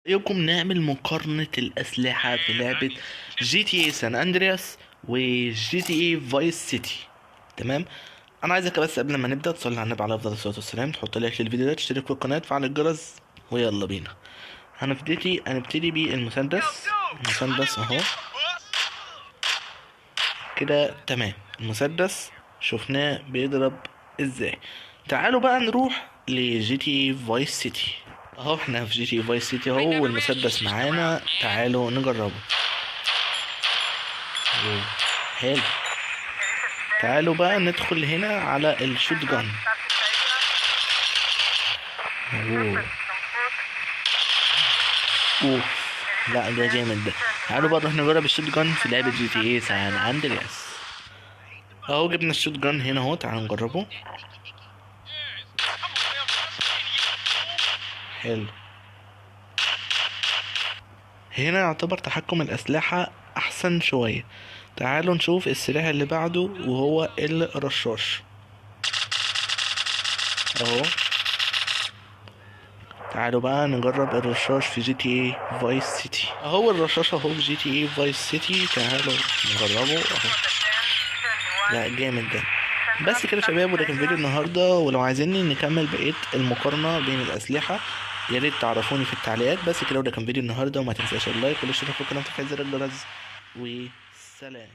رأيكم نعمل مقارنة الأسلحة في لعبة GTA San Andreas و GTA Vice City. تمام، انا عايزك بس قبل ما نبدأ تصلي على النبي عليه افضل الصلاة والسلام، تحط like للفيديو ده، تشترك في القناة، تفعل الجرس، ويلا بينا. هنبتدي بالمسدس. المسدس اهو كده، تمام. المسدس شفناه بيضرب ازاي. تعالوا بقى نروح ل GTA Vice City. اهو احنا في GTA Vice City اهو، والمسدس معانا، تعالوا نجربه. أوه، حلو. تعالوا بقى ندخل هنا على ال shotgun. اوه اوف، لا ده جامد ده. تعالوا بقى نروح نجرب ال shotgun في لعبة GTA San Andreas. اهو جبنا ال shotgun هنا اهو، تعالوا نجربه. حلو. هنا يعتبر تحكم الأسلحة أحسن شوية. تعالوا نشوف السلاح اللي بعده وهو الرشاش اهو. تعالوا بقى نجرب الرشاش في GTA Vice City. اهو الرشاش اهو في GTA Vice City، تعالوا نجربه اهو. لا جامد ده. بس كده يا شباب، وده كان فيديو النهارده، ولو عايزيني نكمل بقية المقارنة بين الأسلحة يا ريت تعرفوني في التعليقات. بس كده، وده كان فيديو النهارده، وما تنساش ال like والاشتراك في القناة وتفعيل زر الجرس، وسلام.